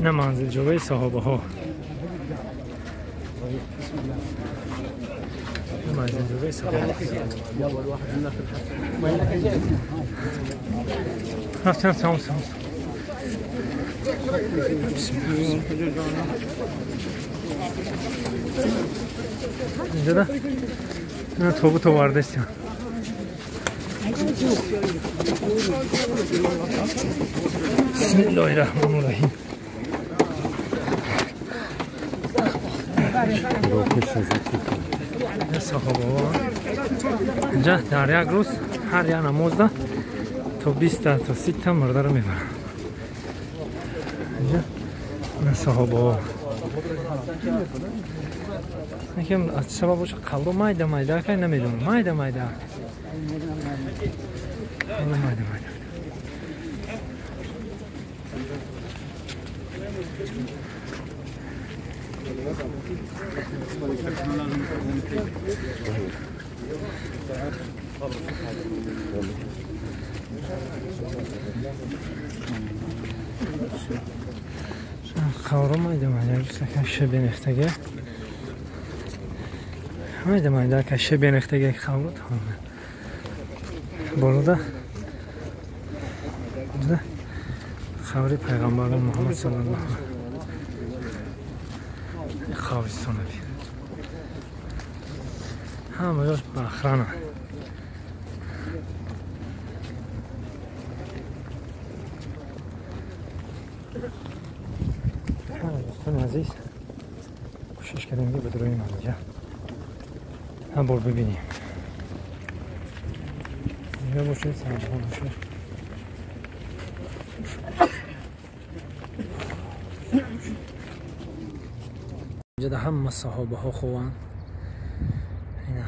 نه منزل جوی صحابه ها، منزل جوی صحابه. رفت رفت تمام تمام. اینجا ده نه توبو تو وارد استیم. بسم الله الرحمن الرحیم. اینجا در یک روز هر یک نماز ده تا 20 تا 30 تا مرده رو میبرن. اینجا صحابه ها یکم از سبب باشه قبر مایده مایده که نمیدونم مایده مایده مایده مایده. قبر مایده مایده که شبینختگه майда майда ка шебенехтеге қабру тамом. Болода қабри пайғамбар Муҳаммад саллаллоҳу алайҳи қабристон аби. Ҳама ҷош ба охрана. Дӯстони азиз, кӯшиш кардем ки бидроим инҷа هم بار ببینیم. اینجا باشه سربان باشه. اینجا ده همه صحابه ها خوان. اینا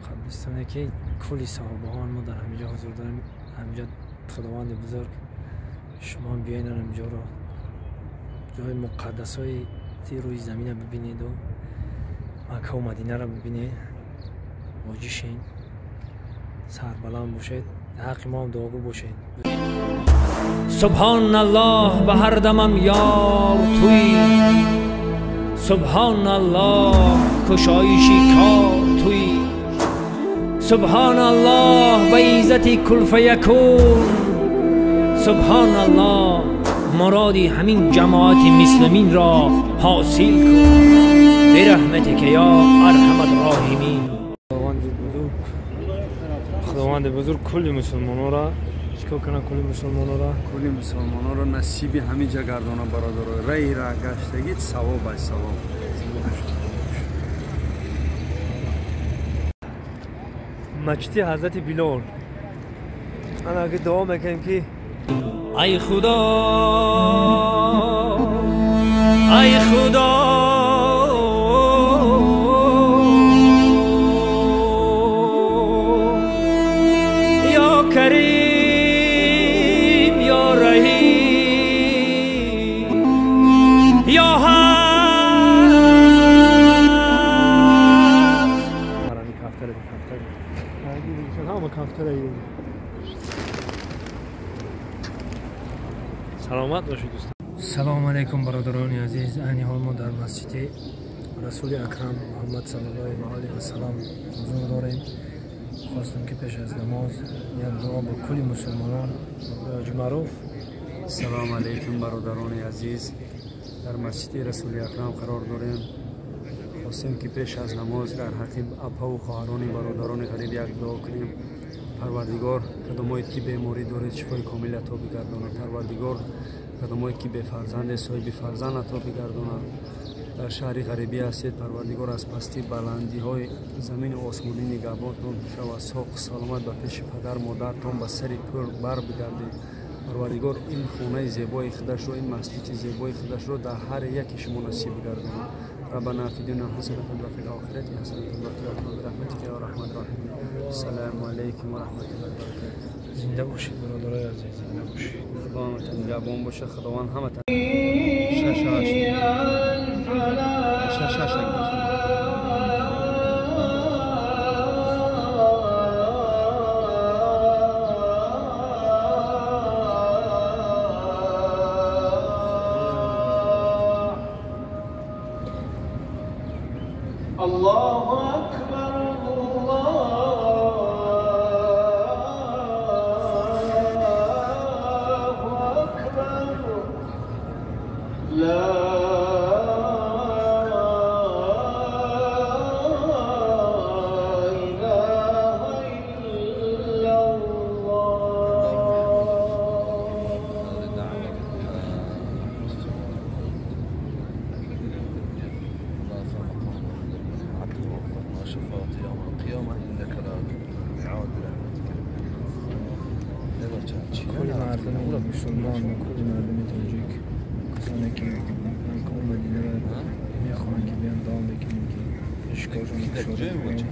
قبرستانه که کلی صحابه ها ما در همینجا حضور داریم. همینجا خداوند بزرگ شما بیاین همینجا رو جای مقدس های روی زمین رو ببینید و مکه و مدینه رو ببینید. واجی شین، سربلند باشید، حق ما هم دعاگو باشید. سبحان الله به هر دمم یار تویی، سبحان الله کشایشی کار تویی، سبحان الله به عزت کل فیکون، سبحان الله مرادی همین جماعت مسلمین را حاصل کن به رحمتک یا ارحم الراحمین. خداوند بزرگ کل مسلمان‌ها را چیکار کنه؟ کل مسلمان‌ها را، کل مسلمان‌ها را نصیب همین جا گردانه برادر. رای را گشتگی ثواب است، ثواب. مسجد حضرت بلال. انا اگه دعا میکنیم که ای خدا، ای خدا، کریم یا رحیم یا حق. سلامت باشید دوستان. سلام علیکم برادران عزیز. عین حال ما در مسجد رسول اکرم محمد صلی الله علیه و سلام حضور داریم. خواستم که پیش از نماز یک دعا با کل مسلمانان معروف. سلام علیکم برادران عزیز. در مسجد رسول اکرم قرار داریم. خواستیم که پیش از نماز در حق ابا و خواهران برادران غریب یک دعا کنیم. پروردگار کدامایی که بیماری دارید شفای کامل عطا بگرداند. پروردگار کدامایی که به فرزند صاحب فرزند عطا بگرداند. در شهر غریبی هستید، پروردگار از پستی بلندی های زمین و آسمانی نگهبانتون شود. ساق سلامت به پیش پدر مادرتون به سر پر بر بگردید. پروردگار این خانه زیبای خودش رو، این مسجد زیبای خودش رو در هر یک شما نصیب بگرداند. ربنا فی الدنیا حسنة و فی الآخرة حسنة و قنا برحمتک یا ارحم الراحمین. السلام علیکم و رحمت الله و برکاته. زنده باشید برادرای عزیز، زنده باشید. خداوند نگهبان باشه. خداوند همتون. 6 8 6 8. Мардуми мусулмон ва кулли мардуми тоҷик, касоне ки Маккаву Мадинаро мехоҳанд, ки биён, дуо мекунем, ки пешгоҳшон кушода биёянд.